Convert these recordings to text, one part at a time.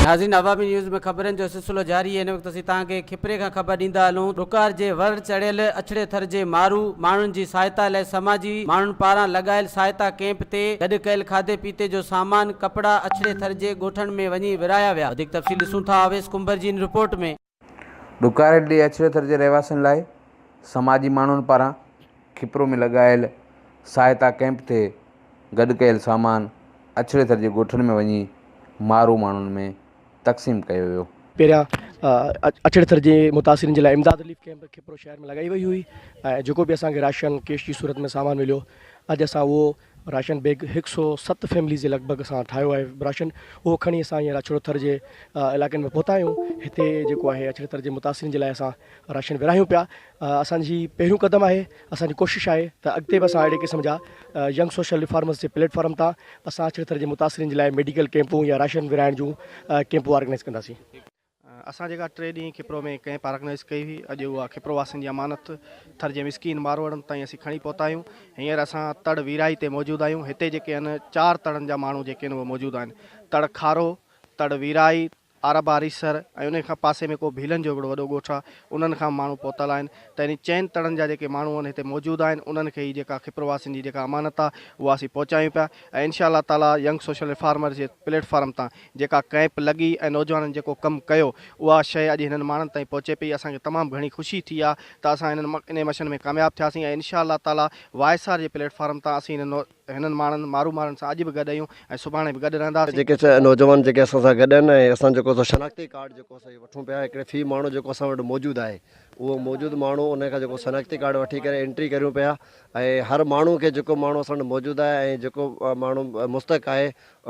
ناظرين عوامي نيوز ۾ خبرن جو سلسلو جاري آهي هن وقت اسين توهان کي کپري کان خبر ڏيندا هلون ڏڪار جي ور چڙهيل اڇڙي ٿر جي مارو ماڻهن جي سهائتا لاء سماجي ماڻهن پاران لڳايل سهائتا ڪئمپ تي گڏ ڪيل کاڌي پيتي جو سامان ڪپڙا اڇڙي ٿر جي ڳوٺن ۾ وڃي ورهايا ويا وڌيڪ تفصيل ڏسون ٿا اويس ڪنڀر جي هن رپورٽ ۾. ڏڪاريل ڏيهه اڇڙي ٿر جي رهواسين لاء سماجي ماڻهن پاران کپرو ۾ لڳايل سهائتا ڪئمپ تي گڏ ڪيل سامان اڇڙي ٿر جي ڳوٺن ۾ وڃي مارو ماڻهن ۾ تقسيم ڪيو ويو. پهريان اڇڙي ٿر جي متاثرين جي لاء امداد رليف ڪئمپ کپرو شهر ۾ لڳائي وئي هئي ۽ جيڪو به اسان کي راشن ڪيش جي صورت ۾ سامان مليو اڄ اسان اهو راشن بيگ هڪ سو ست فيمليز جي لڳ ڀڳ اسان ٺاهيو آهي راشن اهو کڻي اسان هينئر اڇڙو ٿر جي علائقن ۾ پهتا آهيون هتي جيڪو آهي اڇڙي ٿر جي متاثرين جي لاء اسان راشن ورهايون پيا اسان جي پهريون قدم آهي اسان جي ڪوشش آهي ته اڳتي به اسان اهڙي قسم جا ينگ سوشل ريفارمرز جي پليٽ فارم تان اسان اڇڙي ٿر جي متاثرين جي لاء ميڊيڪل ڪيمپون يا راشن ورهائڻ جون ڪيمپون آرگنائيز ڪنداسين. اسان جيڪا ٽي ڏينهن کپرو ۾ ڪئمپ آرگنائيز ڪئي هئي اڄ اها کپرو واسين جي امانت ٿر جي مسڪين ماروئڙن تائين اسين کڻي پهتا آهيون هينئر اسان تڙ ويرائي تي موجود آهيون هتي جيڪي آهن چار تڙن جا ماڻهو جيڪي آهن اهي موجود آهن تڙ کارو تڙ ويرائي عرب آريسر ۽ انهي کان پاسي ۾ ڪو ڀيلن جو هڪڙو وڏو ڳوٺ آ انهن کان به ماڻهو پهتل آهن ته انهي چئن تڙن جا جيڪي ماڻهو آهن هتي موجود آهن انهن کي هي جيڪا کپرو واسين جي جيڪا امانت آ اها اسين پهچايون پيا ۽ انشاء الله تعالي ينگ سوشل ريفارمرز جي پليٽ فارم تان جيڪا ڪئمپ لڳي ۽ نوجوانن جيڪو ڪم ڪيو اها شيء اڄ هنن ماڻهن تائين پهچي پئي اسان کي تمام گهڻي خوشي ٿي آ ته اسان هنن انهي مشن ۾ ڪامياب ٿياسين ۽ انشاء الله تعالي واء آر جي پليٽ فارم تان اسين هنن هنن ماڻهن مارو مارن سان اڄ به گڏ آهيون ۽ سڀاڻي به گڏ رهنداسين. جيڪي نوجوان جيڪي اسان سان گڏ آهن ۽ اسان جيڪو سو شناختي ڪارڊ جيڪو اسان وٺون پيا هڪڙي في ماڻهو جيڪو اسان وٽ موجود آهي اهو موجود ماڻهو ان کان جيڪو شناختي ڪارڊ وٺي ڪري انٽري ڪريون پيا ۽ هر ماڻهو کي جيڪو ماڻهو اسان وٽ موجود آهي ۽ جيڪو ماڻهو مستحق آهي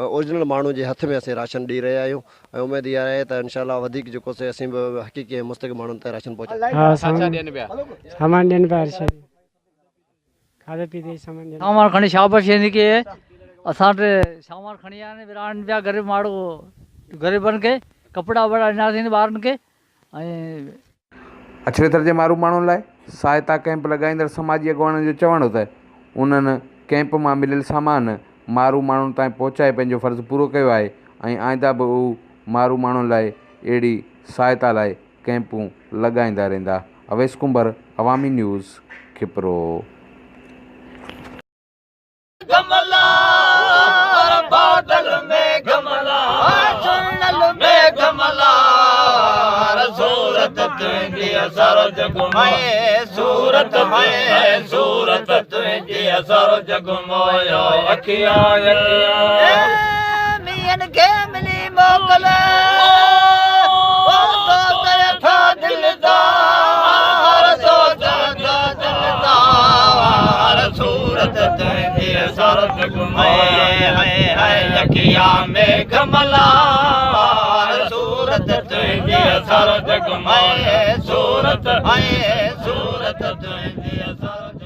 اورجنل ماڻهو جي هٿ ۾ اسين راشن ڏئي رهيا آهيون ۽ اميد اها آهي ته انشاء الله وڌيڪ جيڪو سي اسين به حقيقي ۽ مستحق ماڻهن تائين راشن پهچائينداسين. ها سامان ڏين پيا هر شيء. کاڌي پيتي جو سامان ڏين. سامان کڻي شابش هن کي اسان وٽ سامان کڻي آيا آهن ورهائڻ پيا غريب ماڻهو غريبن کي ڪپڙا وپڙا ڏناسين ٻارن کي ۽. اڇڙي ٿر جي معروف ماڻهن لاء سهائتا ڪئمپ لڳائيندڙ سماجي اڳواڻن جو چوڻ هو ته انهن ڪئمپ مان مليل سامان معروف ماڻهن تائين پهچائي پنهنجو فرض پورو ڪيو آهي ۽ آئنده به هو معروف ماڻهن لاء اهڙي سهائتا لاء ڪئمپون لڳائيندا رهندا، اويس ڪنڀر، عوامي نيوز، کپرو. گملا بادل ۾ گملا سنل ۾ گملا صورت تنهنجي سارو جڳ موهيو صورت صورت تنهنجي سارو جڳ موهيو اکيان اکيان مينهن کي ملي موڪل صورت تنهنجي